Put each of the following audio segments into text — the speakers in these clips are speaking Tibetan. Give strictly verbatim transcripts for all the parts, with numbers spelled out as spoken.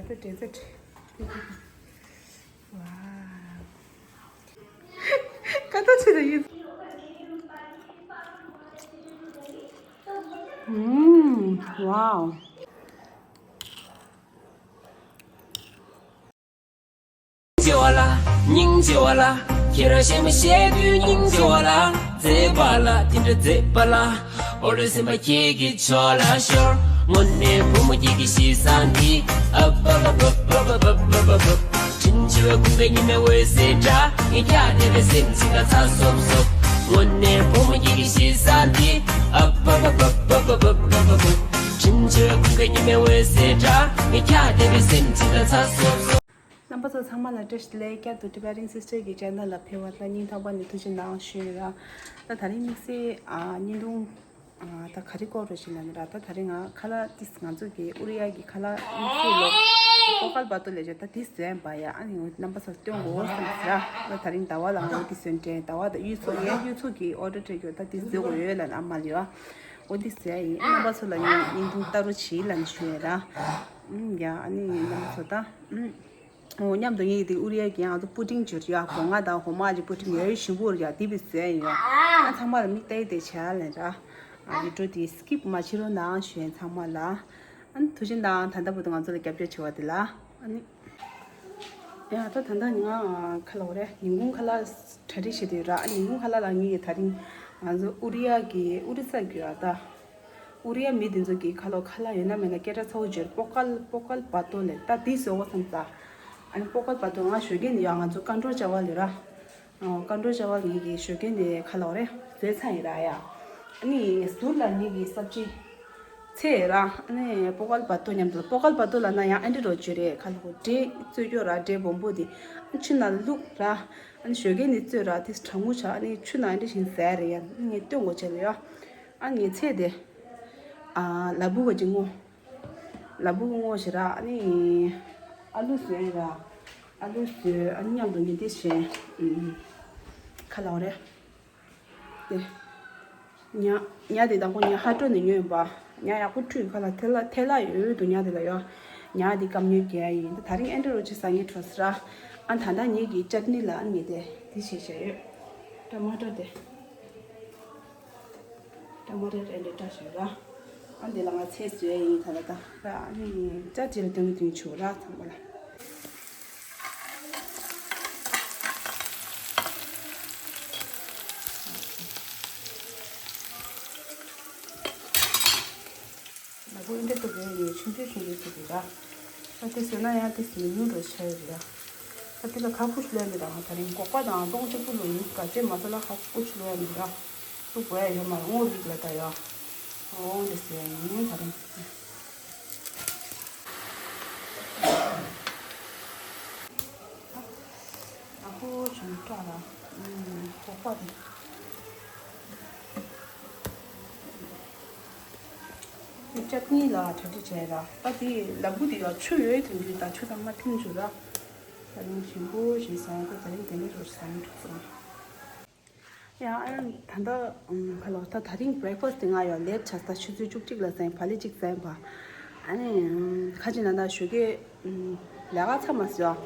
ད་དྲན་ཚེ་དྲན། ཝའོ། ཀ་ད་ཆེ་ད་ཡིན། ཝའོ། སྙིང་རྗེ་བ་ལ། སྙིང་རྗེ་བ་ལ། ཁྱེད་རང་གཞན་མ་བཤད་དུས་སྙིང་རྗེ་བ་ལ། མཛེས་པ་ལ་དེ་འདྲ་མཛེས་པ་ལ། འོ་རེ་སེམས་པ་ཁྱེད་ཀྱི་ཕྱོགས་ལ་ཤོར། དངོས་གནས་བུ་མོ་ཁྱེད་ཀྱི་གཤིས་བཟང་འདི། ཨ་བ་བ་བ། དྲིན་ཆེ་བའི་ཀུན་དགའ་ཉི་མའི་འོད་ཟེར་འདྲ། ངས་ཀྱང་དེ་བས་སེམས་ཅན་དང་ཚ་སོབ་སོབ། དངོས་གནས་བུ་མོ་ཁྱེད་ཀྱི་གཤིས་བཟང་འདི། ཨ་བ་བ་བ། དྲིན་ཆེ་བའི་ཀུན་དགའ་ཉི་མའི་འོད་ཟེར་འདྲ། ངས་ཀྱང་དེ་བས་སེམས་ཅན་དང་ཚ་སོབ་སོབ། རྣམ་པ་ཚོ་ཚང་མ་ལ་བཀྲ་ཤིས་བདེ་ལེགས། བསྐྱར་དུ་Tibetan Sister གི་channel ལ་ཕེབས་པ་ལ་སྙིང་ཐག་པ་ནས་ཐུགས་རྗེ་གནང་ཞུ་ཡིན་ར། ད་ད་རིང་དམིགས་བསལ་ཨ་བརྙན་ཐུང་ཨ་ད་ག་རེ་སྐོར་རེད་ཞེས་ལབ་ན་ར། ད་ད་རིང་ང་ཁ་ལག་ཏིས་ང་ཚོ་གི་ཨུ་རི་ཡ་གི་ཁ་ལག་དམིགས་བསལ་ལོ་པོ་ཀལ་པ་ཏོ་ལས་བྱས་ད་ཏིས་བཟོས་པ་ཡ། ཨ་ནི་རྣམ་པ་ཚོ་སྟོན་དགོས་བསམ་ཟེར་ར། ད་ད་རིང་ཟླ་བ་ལ་ང་ཏིས་བཟོས་དྲན། ཟླ་བ་ད་གཡུ་མཚོ་ངའི་གཡུ་མཚོ་གི་order སྤྲད་རྒྱུ་ད་ཏིས་བཟོས་དགོས་ཡོད་ལབ་ན་ཨ་མ་ལ་ཡོད། འོ་ཏིས་བཟོས་ཡིན། རྣམ་པ་ཚོ་ལ་ངས་བརྙན་ཐུང་ལྟ་རོགས་བྱེད་ལབ་ནས་ཞུ་ཡ་ར། ཨུམ་ཡ། ཨ་ནི་རྣམ་པ་ཚོ་ད་ཨུམ། འོ་མཉམ་དུ་ངེད་ཀྱི་དེ་ཨུ་རི་ཡ་གི་ང་ཚོ་པུ་ཏིང་བརྗོད་ཡ། སྒོ་ང་དང་འོ་མ་གི་པུ་ཏིང་ཡོད་ཞིམ་པོ་རེད་ཡ། དེ་བི་ཟེར་ཡིན་ཡ། ཨ་ཚང་མ་ལ་མིག་ལྟ་ཡི་དེ་བྱ་ལེན་ར། ཨ་བི་ཌི་ཡོ་དེ་སི་ཀིབ་མ་བྱེད་རོགས་གནང་ཞུ་ཡིན་ཚང་མ་ལ། ཨ་ཐུགས་རྗེ་གནང་། ད་ལྟ་བར་དུ་ང་ཚོ་ལ་རྒྱབ་སྐྱོར་བྱེད་པ་དེ་ལ། ཨ་ནི་ཡ་ད་ད་ལྟ་ང་ཁ་ལག་རེད། ཉིན་གུང་ཁ་ལག་གྲ་སྒྲིག་བྱེད་དུས་ར། ཨ་ཉིན་གུང་ཁ་ལག་ལ་ངེད་ཀྱི་ད་རིང་ང་ཚོ་ཨུ་རི་ཡ་གི་ཨུ་རི་ས་གི་ཨ་ད། ཨུ་རི་ཡ་མི་དེ་ཚོ་གི་ཁ་ལོ་ཁ་ལག་ཡོད་ན་མེད་ན་སྐད་གྲགས་ཚ་བོ་བརྗོད། པོ་ཀལ་པོ་ཀལ་པ་ཏོ་ལས་ད་དེ་བཟོ་བ་བསམ་ས། ཨ་ནི་པོ་ཀལ་པ་ཏོ་ང་ཞོགས་ཀས་ནས་ཡོད། ང་ཚོ་ཀ་འགྲོ་བྱ་བ་ལས་ར། ཀ་འགྲོ་བྱ་བ་ངེད་ཀྱི་ཞོགས་ཀས་ནས་ཁ་ལོ་རེ་བཟོས་ཚར་ཡིན་ར་ཡ། ཨ་ནི་ཟུར་ལ་ངེད་ཀྱི་སབ་ཅི་ཚེ་ར། ཨ་ནི་པོ་ཀལ་པ་ཏོ་མཉམ་དུ། པོ་ཀལ་པ་ཏོ་ལ་ན་ཡང་ཨན་ཏི་རོ་བརྗོད་རེད། ཁ་ལོ་འབྲས་བཙོས་ཀྱོ་ར། འབྲས་སྦོམ་པོ་དེ་ཆུ་ནང་བླུགས་ར། ཨ་ནི་ཞོགས་ཀས་ནས་བཙོས་ར། དེ་གྲང་མོ་ཆགས། ཨ་ནི་ཆུ་ནང་ཨན་ཏི་བཞིན་ཟ་རེད་ཡ། ངས་སྟོན་དགོས་བྱས་ལ་ཡ། ཨ་ངའི་ཚེ་དེ། ཨ་ལ་ཕུག་ག་ཅིག་སྔོ། ལ་ཕུག་སྔོ་ཞེ་ར། ཨ་ནི་ཨ་ལུ་བཟོས་ར། ཨ་ལུ་བཟོས། ཨ་ནི་མཉམ་དུ་ངས་དེ་བྱས། ཨུམ། ཁ་ལག་རེད། དེ། ཉ། ཉ་དེ་དང་པོ་ཉ་ཧ་ཀྲོ་ནས་ཉོས་ཡིན་པ། ཉ་ཡག་པོ་འཁྲུད། ཁ་ལག་ཐལ་ལ་ཐལ་ལ་ཡོད་འདུག་ཉ་དེ་ལ་ཡོད། ཉ་དེ་སྐམ་ཉོས་རྒྱག་ཡིན། ད་ད་རིང་ཨན་ཏི་རོ་ཅི་ཟ་ངེས་འཕྲོ་ཟེར་ར། ཨ་ད་ད་ངེད་ཀྱི་ཅད་ནི་ལ་ཨ་ངེད་དེ་དེ་བྱས་བྱས་ཡོད། ཊ་མ་ཊར་དེ། ཊ་མ་ཊར་ཨེ་འདྲ་བཀྲ་ཤིས་ར། ཨ་འདི་ལ་ང་ཚེ་བཟོས་ཡིན་ད་ལ་ད་ར། ཨ་ནི་ཅ་ཅི་ལ་དུང་དུང་ཆུ་ར་ཚང་མ་ལ། ལ་ཕུག་ཨེ་འདྲ་ཐུག་གི་ཡོད། ཆུང་ཆུང་ཆུང་ཆུང་ཐུག་གི་ར། ད་དེ་བཟོས་ན་ཡང་དེ་ཟིན་ཉུང་རུ་ཆགས་ཡོད་ར། ད་དེ་ལ་ཁ་ཁུ་ཤུ་ལོས་མི་དང་ད་རིང་སྒོག་པ་དང་སྟོང་གཅིག་པུ་ལོ་ཡིན། ག་ཚོད་མ་ས་ལ་ཁ་ཁུ་ཤུ་ལོས་མི་ར། ལུག་བོ་ཡ་ཡོད་མ་རེད། སྔོ་རིགས་ལ་ད་ཡ། འོང་དེ་ཟེར་ཡ་ཡིན་ད་རིང་། ཨ་ཁུ་བྱུང་སྐྲག་ལ། ཨུམ། སྒོག་པ་དེ། དེ་ཅབ་ནི་ལ་གྲ་སྒྲིག་བྱས་ར། ད་དེ་ལ་ཕུག་དེ་ལ་ཆུ་ཡོད་དེ་འདྲ། ད་ཆུ་དང་མ་ཐིམ་བཅུག་ར། ད་རིང་ཞིམ་པོ་ཞིག་ཟ་ཡ། ད་ད་རིང་དེ་འདྲ་རུ་ཟ་ཡ་འགྲོ་སོང་། ཡ་ཨ་ད་ལྟ་ཨུམ་ཁ་ལོ་ད་ད་རིང་breakfast དེ་ང་ཡོད་ལེཊ་ཆགས། ད་ཆུ་ཚོད་བཅུ་གཅིག་ལ་ཟ་ཡིན། བག་ལེབ་གཅིག་ཟ་ཡིན་པ། ཨ་ནི་ཨུམ་ཁ་ཅིག་ན་ད་ཞོགས་ཀས་ཨུམ་ལས་ཀ་ཚར་མ་སོང་།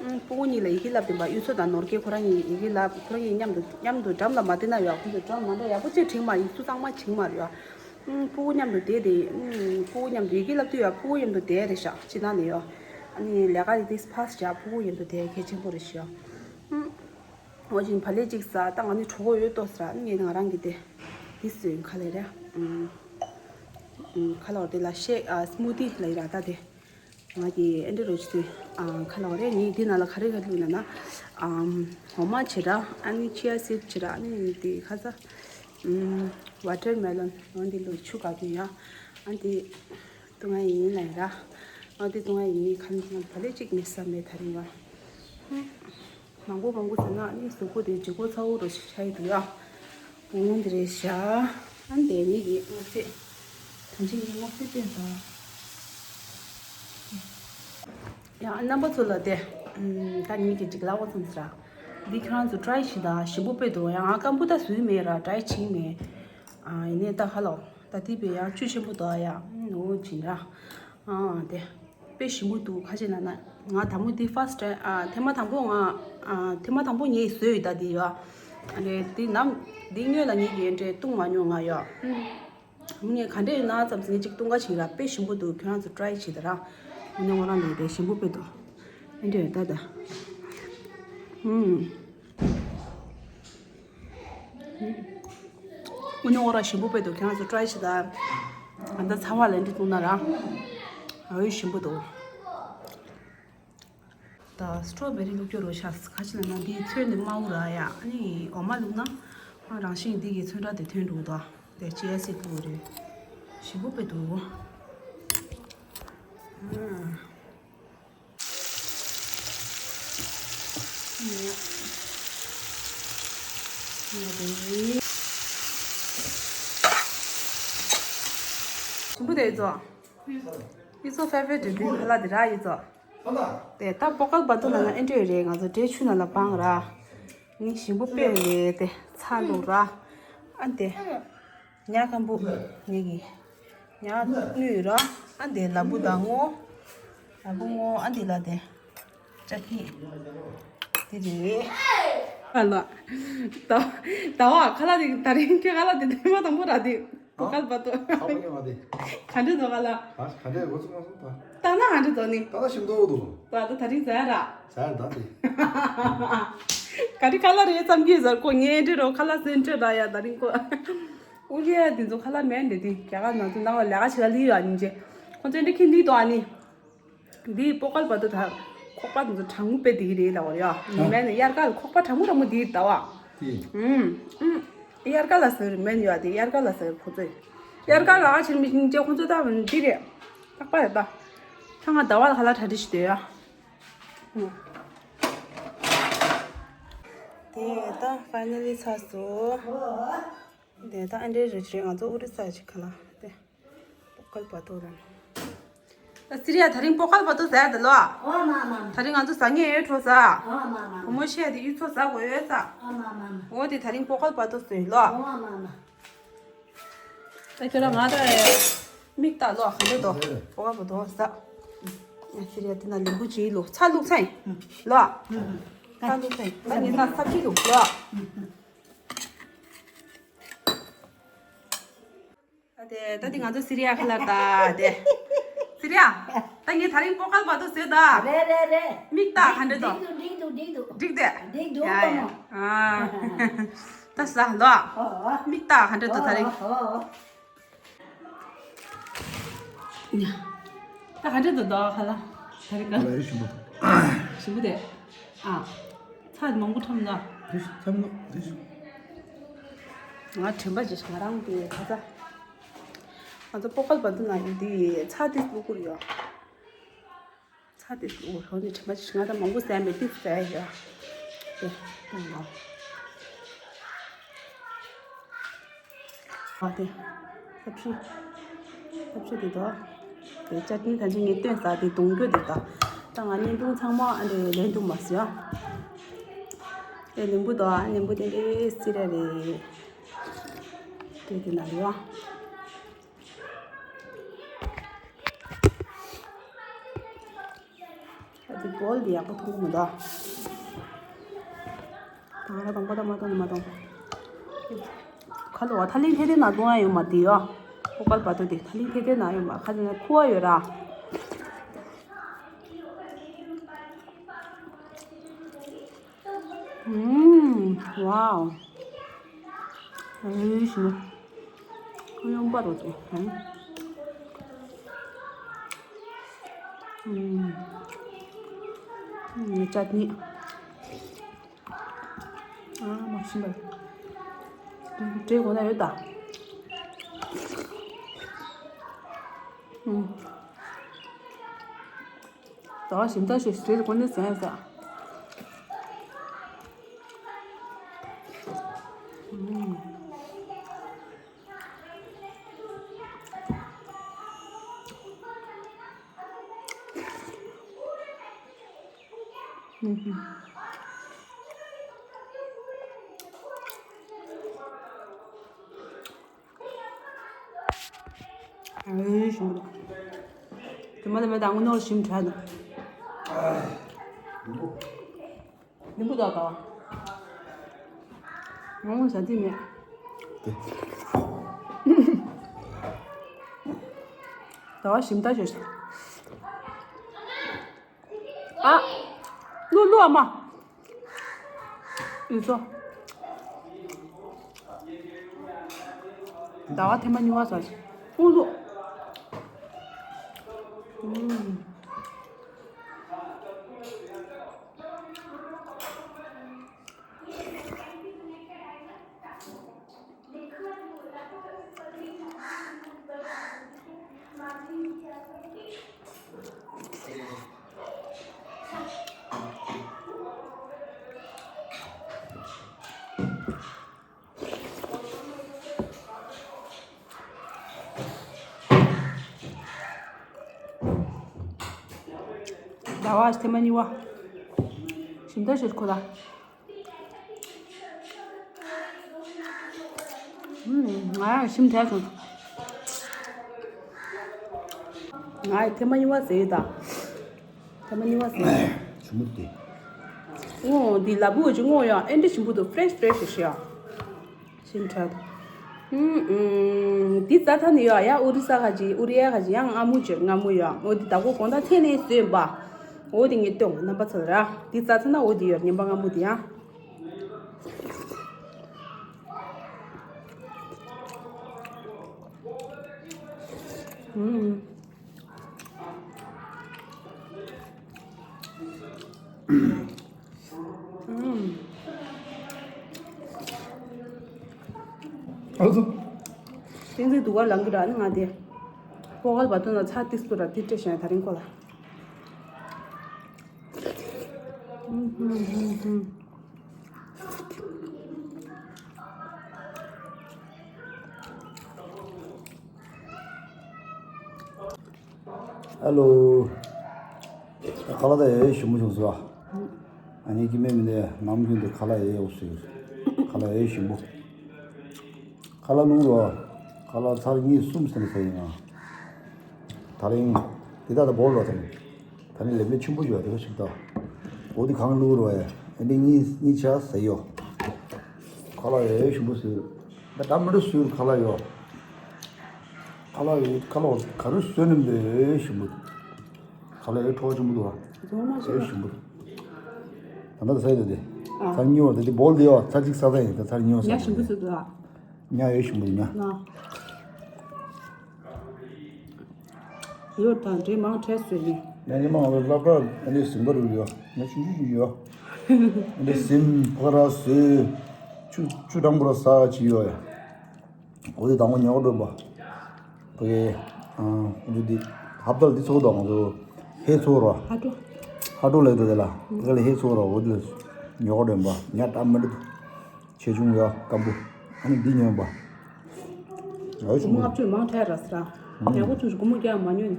ཨུམ་སྤུ་གུ་གཉིས་ལ་ཡི་གེ་བསླབ་དེ་པ། གཡུ་མཚོ་དང་ནོར་རྒྱས་ཁོ་རང་གཉིས་ཡི་གེ་བསླབ། ཁོ་རང་གཉིས་མཉམ་དུ་མཉམ་དུ་འགྲམ་ལ་མ་བསྡད་ན་ཡོད། ཁོ་ཚོ་འགྲམ་མ་འགྲོ། ཡག་པོ་ཅིག་བྲིས་མ་ཡིན། སུ་གཙང་མ་བྱིན་མ་རེད་ཡོད། ཨུམ་སྤུ་གུ་མཉམ་དུ་བསྡད་དེ། ཨུམ་སྤུ་གུ་མཉམ་དུ་ཡི་གེ་བསླབ་དུས་ཡོད། སྤུ་གུ་མཉམ་དུ་བསྡད་རེད་ཤག་ཅི་ན་ནས་ཡོད། ཨ་ནི་ལས་ཀ་རིགས་དེ་ཕ་སི་བྱ། སྤུ་གུ་མཉམ་དུ་བསྡད་གལ་ཆེན་པོ་རེད་ཤག་ཨུམ། འོ་ཅིང་བག་ལེབ་གཅིག་ཟ། ད་ང་ནི་གྲོད་ཁོག་ཡོད་ཏོ་ཟ་ར། ངས་ང་རང་གི་དེ་དེ་ཟོས་ཡིན། ཁ་ལག་རེད། ཨུམ། ཨུམ་ཁ་ལག་དེ་ལ་ཤེག་ཨ་སྨུ་ཏི་ལ་ཡི་ར། ད་དེ་ང་གི་ཨེ་འདྲ་རོ་ཅི་ཚོས་ཨ་ཁ་ལག་རེད། ངས་དེ་ནང་ལ་ག་རེ་ག་རེ་བླུགས་ན་ན། ཨམ་འོ་མ་བྱེད་ར། ཨ་ནི་ཅི་ཡ་སིཌ་བྱེད་ར། ཨ་ནི་དེ་ཁ་ས་ཨུམ་ཝ་ཊར་མེ་ལོན། འོ་འདི་བླུགས། ཆུ་བཀག་གི་ཡ། ཨ་འདི་བཏུང་ཡ་ཡིན་ལ་ཡི་ར། ཨ་འདི་བཏུང་ཡ་ཡིན། ཁ་ལག་བག་ལེབ་གཅིག་མེད་ས་མེད་ད་རིང་བ། མང་པོ་མང་པོ་ཟ་ན་ནི་གཟུགས་པོ་དེ་ལྗིད་ཁོག་ཚ་བོ་རུ་ཆགས་ཡི་འདུག་ཡ། འོ་འདི་རེད་ཤག་ཨ་འདི་ནི་གི་སྔོ་ཚལ། ད་ཅི་ནི་སྔོ་ཚལ་སྟོན་དང་། ཡ་རྣམ་པ་ཚོ་ལ་དེ་ད་ནི་གི་ཅིག་ལབ་པ་ཙམ་ཟེར། འདི་ཁྱེད་རང་ཚོ་ཊ་རའི་བྱེད་དང་། ཞིམ་པོ་དཔེ་འདུག་ཡ། ང་སྐམ་པོ་ད་བཟོས་མེད་ར། ཊ་རའི་བྱས་མེད། ཨ་ཡིན་ནའི་ད་ཧ་ལོ། ད་དེ་བས་ཡང་བཅུད་ཆེན་པོ་འདུག་ཡ། འོ་བྱིན་ར། ཨ་དེ། དཔེ་ཞིམ་པོ་འདུག་ག་ཅི་ལབ་ན། ང་དང་པོ་འདི་first time ཨ་ཐེངས་མ་དང་པོ་ང་ཨ་ཐེངས་མ་དང་པོ་ངས་བཟོས་ཡོད་ད་འདི་ཡོད། ཨ་ནི་འདི་ནམ་འདི་སྔོན་ལ་ངས་ཀྱི་འདྲ་བཏུང་མ་མྱོང་ང་ཡོད། ངས་ག་འདྲ་ཡོད་ན་ཙམ་ཟིན་ཅིག་བཏུང་ག་ཞིག་ར། དཔེ་ཞིམ་པོ་འདུག་ཁྱོད་རང་ཚོ་try བྱེད་ད་ར། ངོ་ནས་ངོ་རང་ལས་དཔེ་ཞིམ་པོ་དཔེ་འདུག་ཨེ་འདྲ་ཡོད་ད་ད། ཧུམ། དངོས་གནས་ཨོ་ར་ཞིམ་པོ་དཔེ་འདུག་ཁྱེད་རང་ཚོ་try བྱེད་ད། ང་ད་ཚ་བ་ལ་འདི་བཏུང་ན་ར། ཨོ་ཞིམ་པོ་འདུག་ད་strawberry་བླུགས་རྒྱུ་རོ་ཤག་ག་ཅི་ལབ་ན་འདི་ཚོན་འདི་དམར་པོ་ར་ཡ། ཨ་ནི་འོ་མ་བླུགས་ན་རང་བཞིན་འདི་གི་ཚོན་ཁྲ་དེ་ཐོན་འགྲོ་གི་འདུག་དེ་ཅི་ཨེ་སི་བླུགས་རེད། ཞིམ་པོ་དཔེ་འདུག་ཨ། ཞིམ་པོ་དེ་ཚོ། ཡི་ཚོ་ཧྥེ་ཧྥེ་དེ་དུས་ཁ་ལག་དེ་རག་ཡི་ཚོ། དེ་ད་པོ་ཀལ་པ་ཏོ་ལ་ན་ཨེ་འདྲ་རེད། ང་ཚོ་འབྲས་ཆུ་ནང་ལ་སྦང་ར། ནི་ཞིམ་པོ་དཔེ་རེད་དེ་ཚ་ལུག་ར། ཨ་དེ། ཉ་ཁམ་བུ། ངེད་ཀྱི་ཉ་དངུལ་ར། ཨ་འདི་ལ་བུ་དང་ངོ་། ལ་བུ་ངོ་། ཨ་འདི་ལ་དེ་ཅ་ཐི་དེ་རེད། ཨ་ལ། ད་ད་བ་ཁ་ལག་དེ་ད་རིང་ཁྱོད་ཁ་ལག་དེ་དེ་མ་དང་པོ་ར་དེ་པོ་ཀལ་པ་ཏོ། ཨ་ཁ་བ་ཡོང་བ་དེ། ག་འདྲ་འདུག་ཁ་ལག་ཨ་ག་འདྲ་འོ་ཙུ་མ་སོང་ད། ད་ན་ག་འདྲ་འདུག་ནི། ད་ན་ཞིམ་ཏོག་འདུག་ད་ད་ད་རིང་ཟ་ཡ་ར། ཟ་ཡ་ད་དེ། ག་རེ་ཁ་ལག་རེད་བསམ་གྱི་ཟེར་ཁོ་ངའི་འདྲི་རོ་ཁ་ལག་སེམས་ཁྲལ་ར་ཡ་ད་རིང་ཁོ། ཨུ་རྒྱན་དེ་ཚོ་ཁ་ལག་མེད་འདི་དེ་རྒྱ་གར་ནང་ཚོ་ནང་ལ་ལས་ཀ་བྱེད་ལ་ལི་ཡོད་ཨ་ནི་ཅེ། ཁོ་ཚོ་འདི་ཁྱི་འདི་དོ་ཨ་ནི། འདི་པོ་ཀལ་པ་ཏོ་ད་ཁོག་པ་དེ་ཚོ་གྲང་མོ་དཔེ་དེ་གི་རེད་ལ་བར་ཡོད་ཨ་ནི་མེད་ནི་དབྱར་ཁ་ལ་ཁོག་པ་གྲང་མོ་གྲང་མོ་དེ་ད་བ། དེ། ཨུམ་ཨུམ། དབྱར་ཁ་ལ་ཟེར་མེད་ཡོད་ཨ་དེ་དབྱར་ཁ་ལ་ཟེར་ཁོ་ཚོས། དབྱར་ཁ་ལ་ཨ་ཕྱིར་མི་ཤིང་ཅེ་ཁོ་ཚོ་ད་འདི་རེད། ཐག་པ་རེད་ད། ད་ང་ཟླ་བ་ལ་ཁ་ལག་གྲ་སྒྲིག་ཞིག་དོད་ཡ། དེ་ད་finally་ཚར་སོང་། དེ་ད་ཨ་འདྲའི་རེད་ཅེ་ང་ཚོ་ཨུ་རི་ས་ཅིག་ཁ་ལག་དེ། པོ་ཀལ་པ་ཏོ་ར། ད་སི་རི་ཡ་ད་རིང་པོ་ཀལ་པ་ཏོ་ཟ་ཡ་ད་ལོ། ཨོ་མ་མ་མ། ད་རིང་ང་ཚོ་ཟ་ངེས་ཡོད་འཕྲོ་ཟ། ཨོ་མ་མ་མ། བུ་མོ་བཤད་དེ་ཡུལ་ཚོ་ཟ་དགོས་ཡོད་ས། ཨོ་མ་མ་མ། འོ་དེ་ད་རིང་པོ་ཀལ་པ་ཏོ་ཟོས་ལོ། ཨོ་མ་མ་མ། ད་ཁྱོད་རང་ང་ད་མིག་ལྟ་ལོ་ག་འདྲ་འདུག་པོ་ཀལ་པ་ཏོ་ཟ། ཨ་སི་རི་ཡ་དེ་ན་ལིམ་བུ་ཅིག་ལོ་ཚ་བླུགས་ཚ་ཡིན། ལོ། ཚ་བླུགས་ཚ་ཡིན། ད་ངས་ད་ས་ཅིག་ལོ་ལོ། ཨ་དེ་ད་དེ་ང་ཚོ་སི་རི་ཡ་ཁ་ལག་ད་དེ། སི་རི་ཡ། ད་ངས་ད་རིང་པོ་ཀལ་པ་ཏོ་ཟོས་ད། རེད་རེད་རེད། མིག་ལྟ་ག་འདྲ་འདུག་འགྲིག་འདུག་འགྲིག་འདུག་འགྲིག་དེ། འགྲིག་འདུག་ཡ་ཡ། ཨ། ད་ཟ་ལོ། ཨོ། མིག་ལྟ་ག་འདྲ་འདུག་ད་རིང་། ཨོ་ཨོ། ད་ག་འདྲ་འདུག་ད་ཁ་ལག་ད་རིང་ག་ལ་ཡོད་ཞིམ་པོ། ཞིམ་པོ་དེ། ཨ། ཚྭ་མང་པོ་ཁྲམ་ན། རེ་ཞིག་ཁྲམ་ན་རེ་ཞིག་ང་དྲན་པ་ཅིག་ང་རང་གི་ཁ་ཚ། ང་ཚོ་པོ་ཀལ་པ་ཏོ་ན་ཡོད་དེ་ཚྭ་དེ་བླུགས་ཀྱི་ཡོད། ཚྭ་དེ་བླུགས་ཧོ་ནི་དྲན་པ་ཅིག་ང་ད་མང་པོ་ཟས་མེད་དེ་ཟས་ཡོད། དེ་བླུགས་ལོ། ཨ་དེ། ལྷ་བཞི། ལྷ་བཞི་དེ་དོ། དེ་ཅ་ཏི་ད་ཅི་ངས་བཏོན་ས་དེ་གདོང་རྒྱུ་དེ་དོ། ད་ང་བརྙན་ཐུང་ཚང་མ་ཨ་འདྲེ་ལེན་འདུག་མ་ཟོ། ཨེ་ལིམ་བུ་དོ་ཨ་ལིམ་བུ་དེ་འདྲེ་སི་ར་རེད། དེ་དེ་ན་ཡོ། ཨ་དེ་བོལ་དེ་ཡག་པོ་མཐོང་གི་མི་འདུག་ད་ང་ར་དང་པོ་ད་མ་གཏོང་མ་གཏོང་། ཁ་ལོ་བ་ཐ་ལིང་ཐེ་ཐེ་ན་གཏོང་ཡ་ཡོད་མ་དེ་ཡོ། ཁོ་ཀལ་པ་ཏོ་དེ་ཐ་ལིང་ཐེ་ཐེ་ན་ཡོད་མ་ཁ་ལ་ན་ཁུ་བ་ཡོད་ར། ཨུམ། ཝའོ། ཨེ་ཞི་མོ། ཁོ་ཡོང་པ་རོ་ཏེ། ཨུམ། ཨུམ། ཅ་ཏི་ནི། ཨ་མ་ཤི་འབར། འདྲེ་གོ་ན་ཡོད་ད། ཨུམ། ད་ཞིམ་ཐག་ཆོད་ཟེར་དགོས་ནས་ཟན་ཟ། ཨུམ། ཨུམ། ཨེ་ཞིམ་པོ་འདུག་མ་ལ་མ་ད་དངུལ་ནོར་ཞིམ་དྲག་འདུག་ནི་བུ་ད་ད། ང་ཟ་རྒྱུ་མེད། ད་བ་ཞིམ་ད་ཞོ་ཞིམ། ཨ། ལུ་ལུ་ཨ་མ། ཡུ་ཚོ། ཟླ་བ་ཐེངས་མ་གཉིས་པ་ཟ་ཞིག་ཨུ་ལུ། ཨུམ། ཟླ་བ་ཐེངས་མ་གཉིས་པ། ཞིམ་ད་ཞིག་ཁོ་ད། ང་ཡང་ཞིམ་དྲག་བྱུང་། ང་ཡི་ཐེངས་མ་གཉིས་པ་ཟས་ཡོད་ད། ཐེངས་མ་གཉིས་པ་ཟས། ཞུ་མུ་དེ། ཨོ་འདི་ལ་བུ་ཅིག་སྔོ་ཡ་ཨེ་འདྲ་ཞིམ་པོ་འདུག་ཕྲེཤ་ཕྲེཤ་ཞིག་ཡ། ཞིམ་དྲག་འདུག་ཨུམ་ཨུམ། འདི་རྩ་ཐ་ནི་ཡ་ཡ་ཨུ་རི་ས་ཁ་ཅིག་ཨུ་རི་ཡ་ཁ་ཅིག་ཡང་ཨ་མུ་ཅིག་ང་མུ་ཡ་ཨོ་འདི་ད་གོ་གོང་ད་ཚེ་ནས་བཟོས་པ། ཨོ་འདི་ངས་སྟོན་རྣམ་པ་ཚོ་ར་འདི་རྩ་ཐ་ན་ཨོ་འདི་ཡོད་ཉན་པ་ང་མུ་འདི་ཡ། ཨ་ཙི། བསྟན་འཛིན་སྡུག་ག་ལང་གི་ར་ནི་ང་དེ། སྤོ་གལ་བ་དོན་ལ་ཚ་ཏིས་པོ་ར་ཏི་ཏྲེ་ཤན་ད་རིང་ཁོ་ལ། ཧ་ལོ། ཁ་ལག་ད་ཡོད་ཞིམ་པོ་བྱུང་སོང་། ཨ་ནི་ཀི་མེ་མི་འདི་ནམ་རྒྱུན་དུ་ཁ་ལག་ཡོད་ཡོད་ཞིག་ཁ་ལག་ཡོད་ཞིམ་པོ། ཁ་ལག་ལུང་རོ། ཁ་ལག་ཚར་གཉིས་གསུམ་ཟིན་ཟ་ཡིན་ང་། ད་རིང་འདི་དག་ལ་བོར་ལོ་དང་། ད་ནི་ལེབ་ལེ་ཆུན་པོ་ཞིག་ཡོད་དེ་ཞིག་ད། འོ་དེ་གང་ལུག་རོ་ཡ། ཨ་ནི་གཉིས་གཉིས་ཆ་ཟེར་ཡོད། ཁ་ལག་ཡོད་ཞིམ་པོ་ཟེར། ད་ད་མི་འདྲ་ཟུར་ཁ་ལག་ཡོད། ཁ་ལག་ཡོད་ཁ་ལག་ག་རུ་ཟོས་ནམ་དེ་ཡོད་ཞིམ་པོ། ཁ་ལག་ཡོད་ཁྲོ་ཆུན་པོ་འདུག་བ། རྫོང་མ་ཞིག་ཡོད་ཞིམ་པོ། ད་ལྟ་ད་ཟེར་ཡོད་དེ། ཨ། ཚར་གཉིས་བ་ད་དེ་བོལ་དེ་ཡོད་ཚར་གཅིག་ཟ་ས་ཡིན་ད་ཚར་གཉིས་བ་ཟ་ཉ་ཞིམ་པོ་ཟེར་འདུག་ཨ། ཉ་ཡོད་ཞིམ་པོ་ཉ། ང་། ཡོད་དང་འདྲེ་མང་ཁྲལ་བཟོས་ནས། ཉ་ཉི་མ་ང་ལ་སློབ་གྲྭ་ཨ་ནི་ཟིན་པ་རུ་ཡོད་ཉ་ཆུང་ཆུང་ཞིག་ཡོད། ཨ་ནི་ཟིན་ཕ་ར་ཟོས། ཆུ་ཆུ་གྲང་པོ་ར་ཟ་ཅི་ཡོད་ཡ། འོ་དེ་དང་པོ་ཉོ་འགྲོ་པ། ཕ་གི། ཨ། འོ་དེ་ཧབ་ཏལ་དེ་ཚོ་དང་ང་ཚོ་ཧེ་ཚོ་ར། ཧ་ཀྲོ། ཧ་ཀྲོ་ལས་དེ་ལ་ཕ་གི་ལ་ཧེ་ཚོ་ར་འོ་དེ་ཉོ་འགྲོ་པ་ཉ་ཏ་མི་འདུག་ཆེ་ཆུང་ཡོད་སྐམ་པོ། ཨ་ནི་འདི་ཉོས་པ། ཡོད་སྒོར་མོ་ཆུང་ལྔ་བཅུ་མང་དྲགས་ར་ཟེར། ཨང་། ཡག་པོ་བྱུང་སྒོར་མོ་རྒྱག་མ་ཉོས་ནི།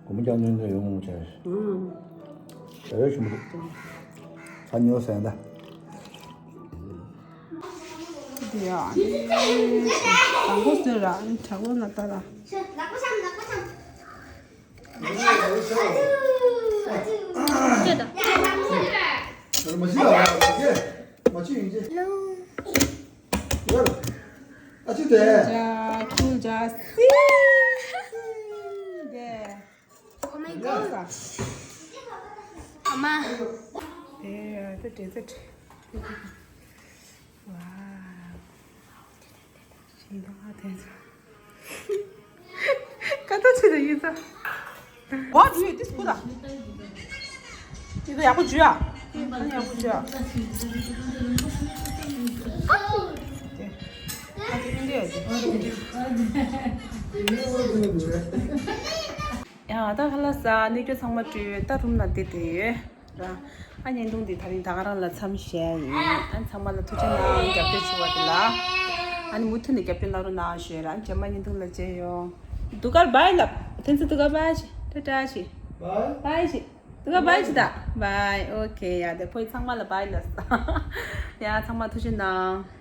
སྒོར་མོ་རྒྱག་ཉོས་ཉོས་ཡོང་ངོ་བྱས། ཨང་། ཡོད་ཞུ་མི་འདུག་ཚ་ཉོས་ཟེར་ད། འདི་ཡ། དང་པོ་ཟེར་ར་དྲག་པོ་ན་ད་ར། Oh my god. ཨ་མ། དེ་དེ་དེ་དེ། Wow. ཞིང་ཐང་ཨ་དེ་ཚོ། ཀ་ཏོ་ཆེ་དེ་ཡིན་ས། ཝ་ཇུ་ཡོད་དེ་སྐུ་ད། དེ་ཚོ་ཡག་པོ་ཇུ་ཡ། ཨ་ནི་ཡག་པོ་ཇུ་ཡ། དེ། ཨ་དེ་ཨིན་ཌི་ཡ་དེ། ཡང་ད་ཁ་ལག་ཟ་གནས་སྐྱོ་ཚང་མ་བཀྲུས་ད་རུམ་ན་བསྡད་དེ་ཡོད། ར། ཨ་བརྙན་ཐུང་འདི་ད་རིང་ད་ག་རང་ལ་མཚམས་བཞག་ཡིན། ཨ་ཚང་མ་ལ་ཐུགས་རྗེ་གནང་རྒྱབ་སྐྱོར་བྱས་པ་དེ་ལ། ཨ་ནི་མུ་མཐུད་ནས་རྒྱབ་སྐྱོར་གནང་རོགས་གནང་ཞུ་ཡ་ར། རྗེས་མ་བརྙན་ཐུང་ལ་མཇལ་ཡོང་། དུ་གར་བྷའི་ལབ། ཐེན་ཙི་དུ་གར་བྷའི་ཞིག་ཊ་ཊ་ཞིག་བྷའི། བྷའི་ཞིག་དུ་གར་བྷའི་ཞིག་ད། བྷའི། ཨོ་ཁེ་ཡ་དེ་ཕོ་ཡི་ཚང་མ་ལ་བྷའི་ལབ། ཡ་ཚང་མ་ཐུགས་རྗེ་གནང་།